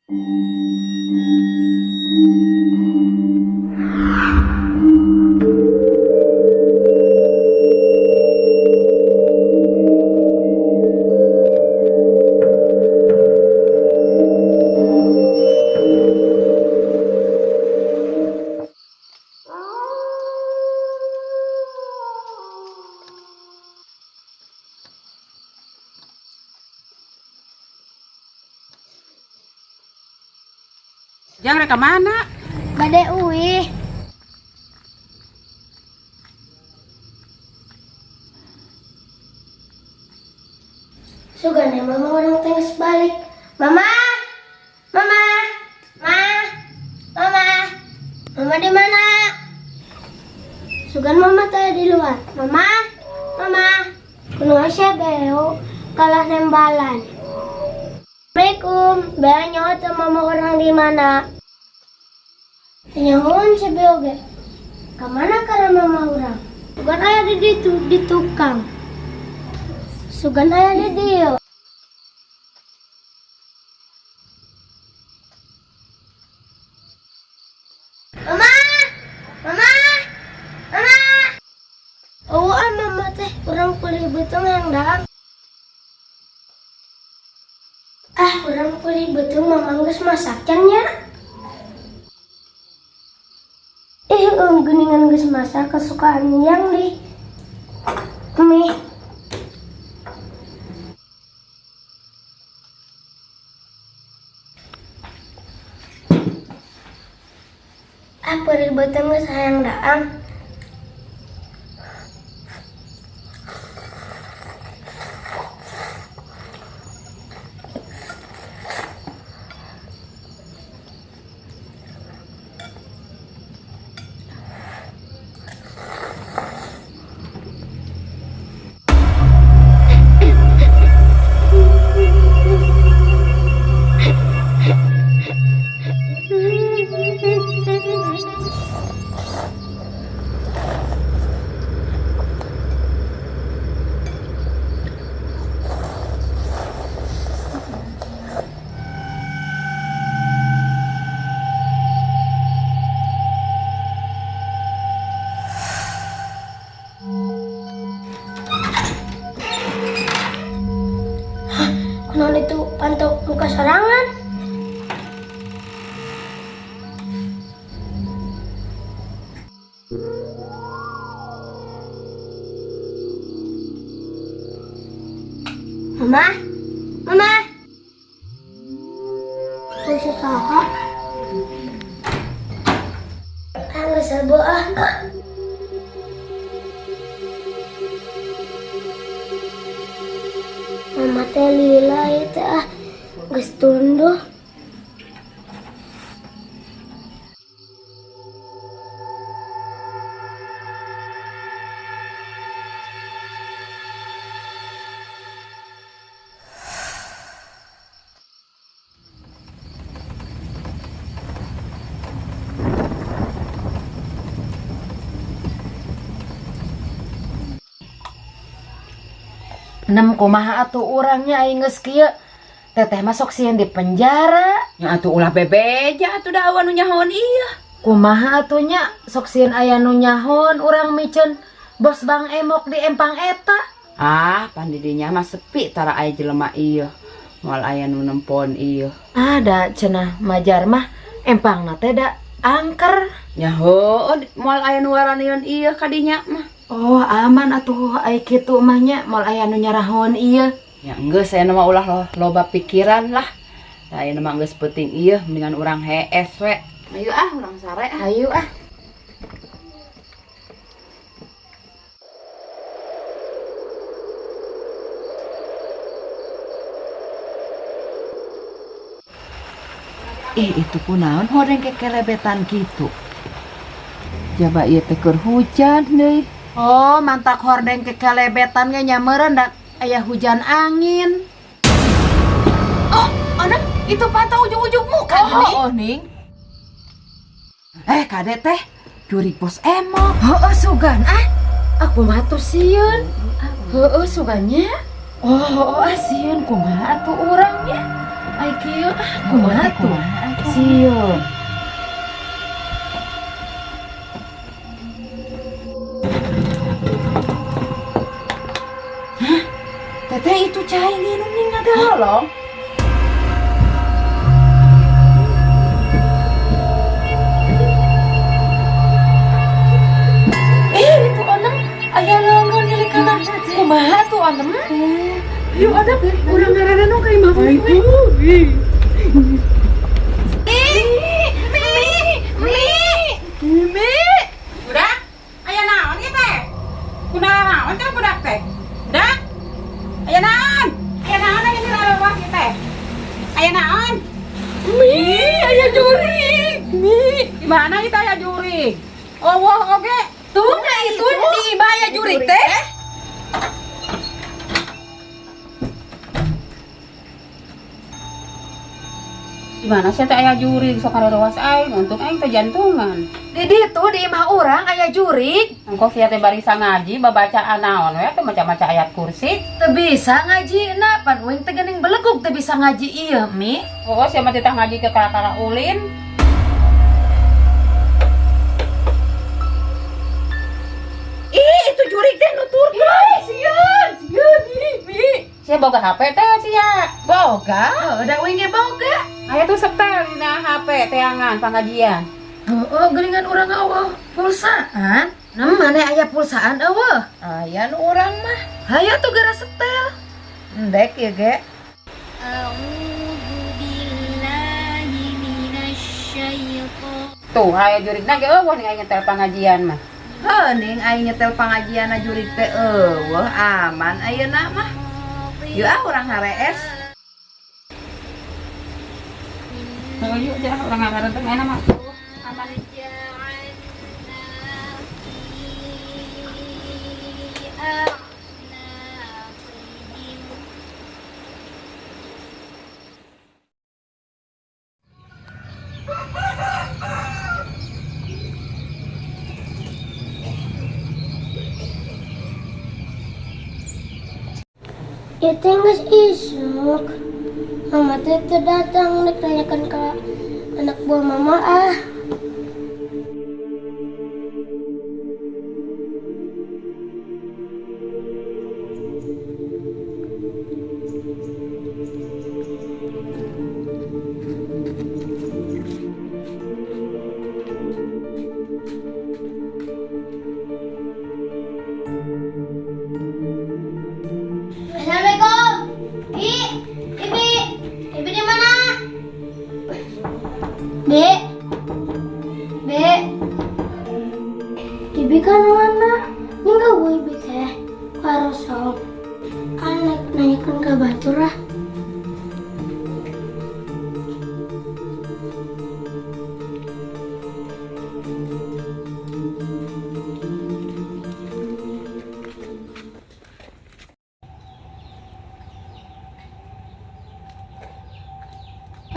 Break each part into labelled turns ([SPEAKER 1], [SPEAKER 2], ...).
[SPEAKER 1] Jang, rek mana?
[SPEAKER 2] Bade uih. Sugan mama urang teh geus balik. Mama! Mama! Ma! Mama! Mama di mana? Sugan mama teh di luar. Mama! Mama! Kunaon sia, Beo, kalah nembalan? Assalamualaikum. Beo nyaho teu mama urang di mana? Nyahoan si Beo ge. Kamana karena mama urang? Sugan aya di ditu, di tukang. Sugan aya di dieu. Mama! Mama! Mama! Oh, ah, mama teh, urang peurih beuteung hayang dahar. Ah, urang peurih beuteung, mama geus masak can nya? Ih, geuningan geus masak kesukaan yang di mie. Ah, peurih beuteung geus hayang dahar. Kunaon itu panto muka sorangan? Mama? Mama? Bisa saha? Ah, geus heboh ah. Mama teh lila ya teh ah. Geus tunduh.
[SPEAKER 3] Nem, kumaha atuh urangnya aing geus kieu? Teteh masuk sieun di penjara.
[SPEAKER 1] Nya atuh ulah bebeja atuh, da nu nyahoan iya.
[SPEAKER 3] Kumaha atuh nya, sok sieun aya nu nyahoan urang miceun bos Bang Emok di empang eta.
[SPEAKER 1] Ah, pan di dinya mah sepi, tara aya jelema ieu. Moal aya nu nempon ieu.
[SPEAKER 3] Ada cenah majar mah empangna teh da angker.
[SPEAKER 1] Nya heueuh, moal aya nu waranieun ieu ka dinya mah.
[SPEAKER 3] Oh, aman atuh ai kitu mah nya, moal aya nu nyarahoan ieu.
[SPEAKER 1] Ya geus, aya mah ulah loba pikiran lah. Da aya mah geus penting ieu, mendingan urang hees we. Ayo ah, urang sare ah.
[SPEAKER 3] Ayo ah.
[SPEAKER 1] Ih, itu kunaon hordeng kekelebetan gitu? Jaba ieu teh keur hujan deui.
[SPEAKER 3] Oh, mantak hordeng kekelebetan ge nya meureun da aya hujan angin.
[SPEAKER 1] Oh, anak itu pantau ujung-ujung muka.
[SPEAKER 3] Oh,
[SPEAKER 1] gini.
[SPEAKER 3] oh, Ning.
[SPEAKER 1] Eh, kade teh jurig bos Emok.
[SPEAKER 3] Heeh, sugan ah. Aku mah tuh sieun. Heeh, sugannya. Oh, oh, ah, sieun kumaha atuh urangnya? Ai kieu ah, kumaha tuh? Sieun.
[SPEAKER 1] Hah? Teteh itu cai nginum ning ngagalong.
[SPEAKER 3] Eh, itu Onem aya leungeun nyeri kana. Kumaha tuh Onem? Yuk Onem, urang ngaranana ka imah we. Mi, Mi, Mi.
[SPEAKER 4] Budak, aya naon ieu teh? Kunaon naon teh budak teh? Budak? Aya naon? Aya naon aya di lalawak ieu teh? Aya naon?
[SPEAKER 3] Mi, aya jurig. Mi.
[SPEAKER 4] Di mana ieu teh aya jurig? Oh, oge.
[SPEAKER 3] Tuh, nah itu di imah aya jurig teh.
[SPEAKER 4] Di mana sih teh aya jurig sok karewas aing, untung aing teh jantungan.
[SPEAKER 3] Di ditu di imah urang aya jurig.
[SPEAKER 4] Engko sia teh barisa ngaji babacaan naon we teh maca-maca ayat kursi.
[SPEAKER 3] Teu bisa ngaji na, pan uing teh geuning belegug teu bisa ngaji ieu, Mi.
[SPEAKER 4] Oh, sia mah titah ngaji ke kara-kara ulin.
[SPEAKER 1] Ih, itu jurig teh nuturkeun.
[SPEAKER 3] Sieun, sieun, Mi, Mi.
[SPEAKER 4] Sia boga HP teh sia.
[SPEAKER 1] Boga.
[SPEAKER 3] Oh, da uing ge boga.
[SPEAKER 4] Aya tuh setel dina HP teangan pangajian.
[SPEAKER 3] Heeh, geuningan urang eueuh pulsaan. Nem maneh aya pulsaan eueuh?
[SPEAKER 1] Aya nu urang mah.
[SPEAKER 3] Hayo tuh geura setel.
[SPEAKER 1] Endek ya ge.
[SPEAKER 4] Tuh, aya jurigna ge eueuh ning aing nyetel pangajian mah.
[SPEAKER 1] Heuh, ning aing nyetel pangajian jurig teh eueuh aman ayeuna mah. Yeuh ah urang harees.
[SPEAKER 4] Heuh, yuk jah urang ngaranten ayeuna mah. Aman.
[SPEAKER 2] Ieu teh geus isuk. Mama teh teu datang rek nanyakeun ka anak buah mama ah. Assalamualaikum. Bi, Ibi, Ibi di mana? Bi, Bi, Ibi kan mana? Ini nggak gue Ibi teh, karosong. Anak nanyakan ke batur ah.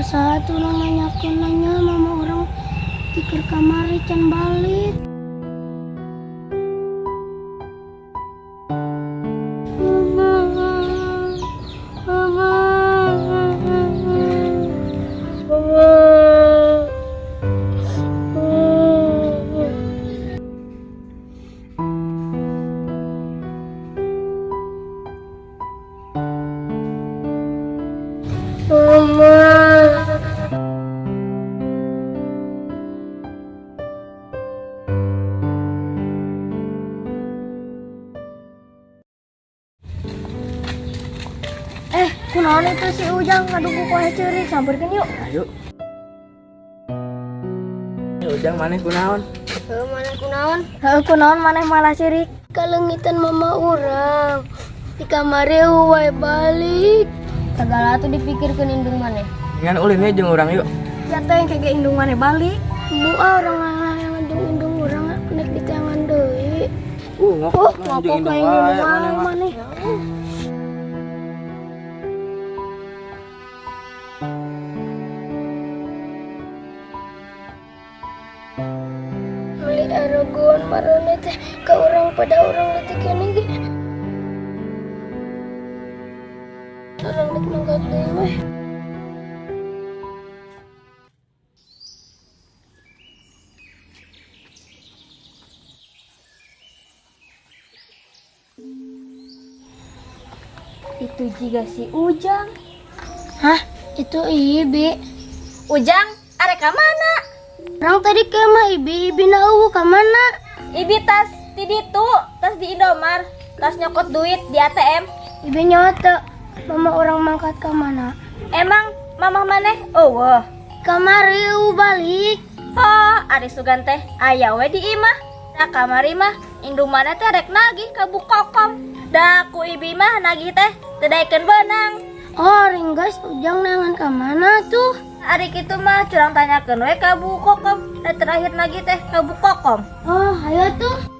[SPEAKER 2] Saat urang nanyakeun nanya mama urang tikar kamari can balik. Mama, mama, mama. Mama. Eh, kunaon itu si Ujang ngadugu poe ceurik, sampeurkeun yuk.
[SPEAKER 5] Ayo. Ujang maneh kunaon?
[SPEAKER 2] Heuh, maneh kunaon? Heuh, kunaon maneh malah ceurik? Kalengitan mama urang. Di kamari wae balik. Segala tuh dipikirkeun indung maneh.
[SPEAKER 5] Ngan ulin we jeung urang yuk.
[SPEAKER 2] Ya teh yang kayak indung maneh balik. Bu ah, urang yang indung-indung urang nek diteangan deui.
[SPEAKER 5] Ngokok
[SPEAKER 2] Ngokok
[SPEAKER 5] jeung indung
[SPEAKER 2] ka indung
[SPEAKER 5] wae
[SPEAKER 2] wae
[SPEAKER 5] maneh mah.
[SPEAKER 2] maneh. Beli arogon marone teh ka urang pada urang leutik keneh ge. Urang rek mangkat deui weh. Itu juga si Ujang. Hah? Itu Ibi. Ujang, arek ka mana? Urang tadi ke imah Ibi, Ibi na euweuh ka mana? Ibi tas di ditu, tas di Indomar, tas nyokot duit di ATM. Ibi nyaho teu, mama urang mangkat ka mana? Emang mamah maneh euweuh? Kamari euweuh balik. Oh, ari sugan teh aya we di imah. Da kamari mah indung maneh teh rek nagih ka Bu Kokom. Da ku Ibi mah nagih teh teu daekeun beunang. Oh, ringgas Ujang neangan ka mana tuh? Ari kitu mah curang tanyakeun we ka Bu Kokom. Da terakhir nagih teh ka Bu Kokom. Oh, hayo tuh.